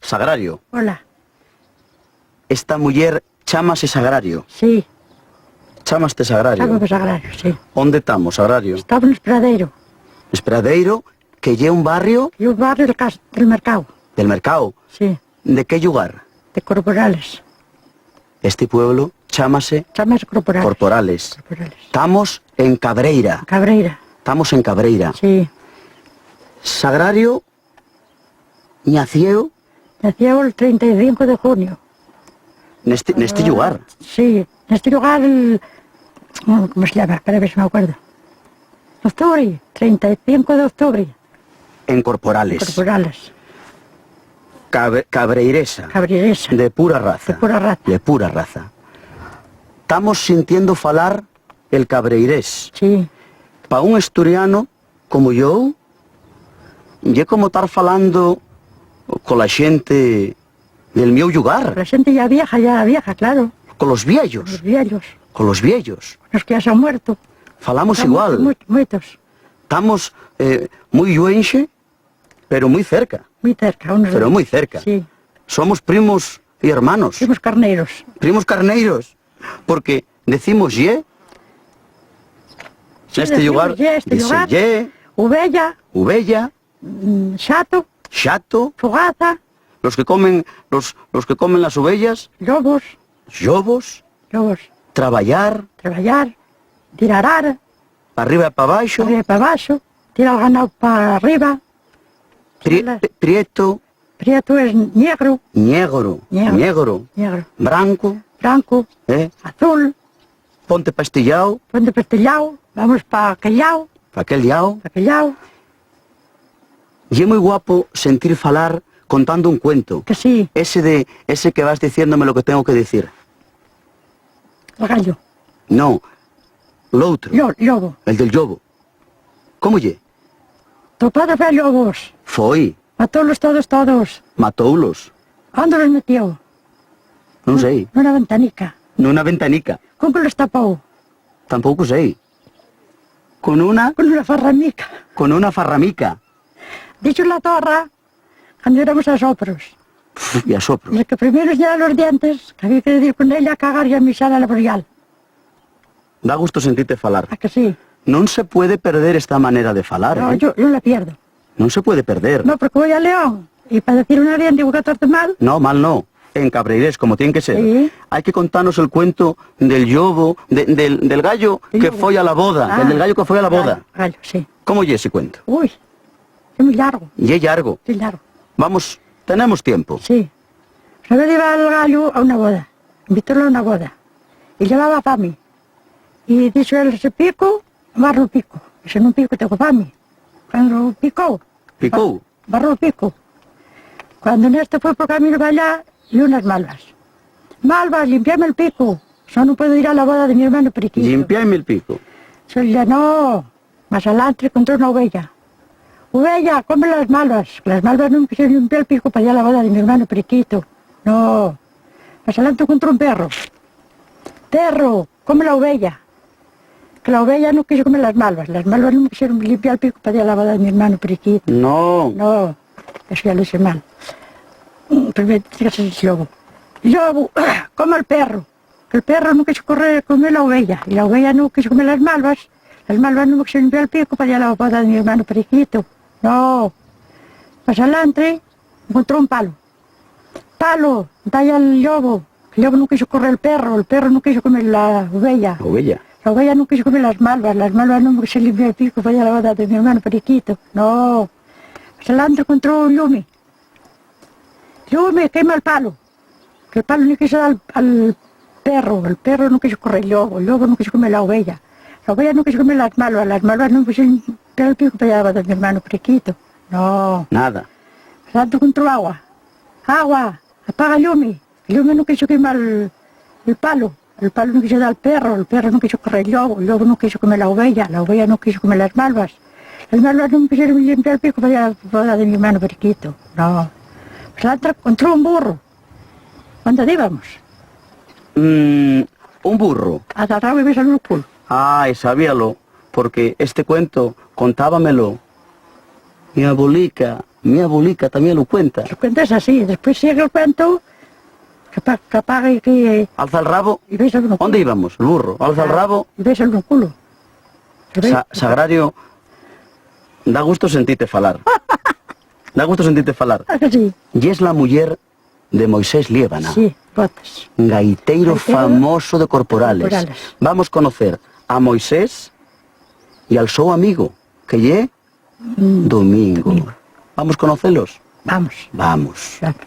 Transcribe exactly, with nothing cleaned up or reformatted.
Sagrario. Hola. Esta muyer chámase Sagrario. Sí. Chámaste Sagrario. Chámame Sagrario, sí. ¿Ónde tamos, Sagrario? Estamos en Esperadeiro. Esperadeiro, que ye un barrio. Y un barrio del cas-, del mercado. ¿Del mercado? Sí. ¿De qué llugar? De Corporales. Este pueblo chámase Chámase Corporales. Corporales. Corporales. Tamos en Cabreira. Cabreira. Tamos en Cabreira. Sí. Sagrario ñacieu. Ñacieu el treinta y cinco de junio. Nesti, nesti llugar. Ah, sí, nesti llugar, el, ¿cómo se llama? Espera, a ver si me acuerdo. Octubre, treinta y cinco de octubre. En Corporales. Corporales. Cabe-, cabreiresa. Cabreiresa. De pura raza. De pura raza. De pura raza. Tamos sintiendo falar el cabreirés. Sí. Pa un asturiano como yo, ye como tar falando con la xente del mieu llugar. La xente ya vieja, ya vieja, claro. Con los viellos. Con los viellos. Con los viellos. Los que ya se han muerto. Falamos igual. Muchos, muchos. Tamos, eh, mui lluenxe, pero mui cerca. Mui cerca, unos. Pero mui cerca. Sí. Somos primos y hermanos. Primos carneiros. Primos carneiros. Porque decimos ye. Sí, neste llugar, ye, este dice llugar, ye. Ubella. Ubella. Mm, xato. Xato. Fogaza. Los que comen, los, los que comen las ovejas. Llobos. Llobos. Llobos. Trabayar. Trabayar. Tirarar. Pa arriba y pa abaxo. Pa arriba y pa abaxo. Tira el ganao pa arriba. Pri-, tira la pri-, prieto. Prieto es negro. Negro. Negro. Negro. Negro. Branco. Branco. ¿Eh? Azul. Ponte pa este llau. Ponte pa este llau. Vamos pa aquel llau. Pa aquel llau. Pa aquel llau. Ye mui guapo sentir falar contando un cuento. Que sí. Ese de, ese que vas diciéndome lo que tengo que decir. El gallo. No, l'outro. Llo-, llobo. El del llobo. ¿Cómo ye? To padre fue a llobos. Foi. Matóulos todos, todos. Matóulos. ¿Ónde los metió? Non sei. Nuna ventanica. Nuna ventanica. ¿Con qué los tapó? Tampoco sei. Con una? Con una farramica. Con una farramica. Dicho la torra, cuando éramos asopros. Uf, y asopros. El que primero lleva los dientes, que había que decir con ella cagar y a misa a la boreal. Da gusto sentirte falar. ¿A que sí? Non se puede perder esta manera de falar, ¿eh? No, yo, yo la pierdo. Non se puede perder. No, porque voy a León y pa decir una bien digo catorce mal. No, mal no. En cabreirés, como tien que ser. Sí. Hai que contanos el cuento del llobo, de, del, del gallo que foi a la boda, ah, del, del gallo que foi a la boda. Gallo, gallo, sí. ¿Cómo ye ese cuento? Uy, es muy largo. Ye llargo. Ye llargo. Vamos, tenemos tiempo. Sí. Una vez iba el gallo a una boda, invitólo a una boda, y llevaba fame. Y dijo él, "Si pico, barro pico. Y si no pico, tengo fame". Cuando picó, picó, ba-, barro pico. Cuando en este fue por camino para allá, y unas malvas. "Malvas, limpiame el pico. Yo no puedo ir a la boda de mi hermano Periquito". Limpiame el pico. Yo le, "No". Más alantre contró una ovella. "Ovella, come las malvas. Las malvas no me quisieron limpiar el pico para ir a la boda de mi hermano Periquito". No. Más alantre contró un perro. "Perro, come la ovella. Que la ovella no quiso comer las malvas. Las malvas no me quisieron limpiar el pico para ir a la boda de mi hermano Periquito". No. No. Eso ya lo hice mal. Mm, primero tiene que ser el lobo. "Lobo, come el perro. Que el perro no quiso correr, comer la ovella, y la ovella no quiso comer las malvas, las malvas no me quisieron limpiar el pico para ir a la boda de mi hermano Periquito". No. Más alantre, encontró un palo. "Palo, dale al lobo". El lobo no quiso correr el perro, el perro no quiso comer la ovella. La ovella. La ovella no quiso comer las malvas, las malvas no me quisieron limpiar el pico para ir a la boda de mi hermano Periquito. No. Más alantre encontró un llumi. "Llume, quema el palo". Que el palo no quiso dar al, al perro, el perro no quiso correr el lobo, el lobo no quiso comer la ovella, la ovella no quiso comer las malvas, las malvas no quisieron limpiar el pico para ir a la boda de mi hermano Periquito. No. Nada. Más alantre encontró agua. "Agua, apaga el llume". El llume no quiso quemar el, el palo. El palo no quiso dar al perro, el perro no quiso correr el lobo, el lobo no quiso comer la ovella, la ovella no quiso comer las malvas. Las malvas no me quisieron limpiar el pico para ir a la boda de mi hermano Periquito. No. Más alantre encontró un burro. ¿Cuándo íbamos? Mm, un burro. Agarrado y besando el culo. Ai, sabíalo, porque este cuento contábamelo mi abuelica, mi abuelica tamién lu cuenta. Lo cuentas así, después sigue el cuento, que pa-, que apague y que... Alza el rabo. Y ves el burro. ¿Dónde íbamos? El burro. Alza el rabo. Y ves el burro. Sa-, Sagrario, da gusto sentirte falar. Da gusto sentirte falar. ¿A que sí? Y es la mujer de Moisés Liébana, sí, botas, gaiteiro, gaiteiro famoso de Corporales. Corporales. Vamos conocer a Moisés y al so amigo, que ye Domingo. Domingo. ¿Vamos conocelos? Vamos. Vamos. Vamos.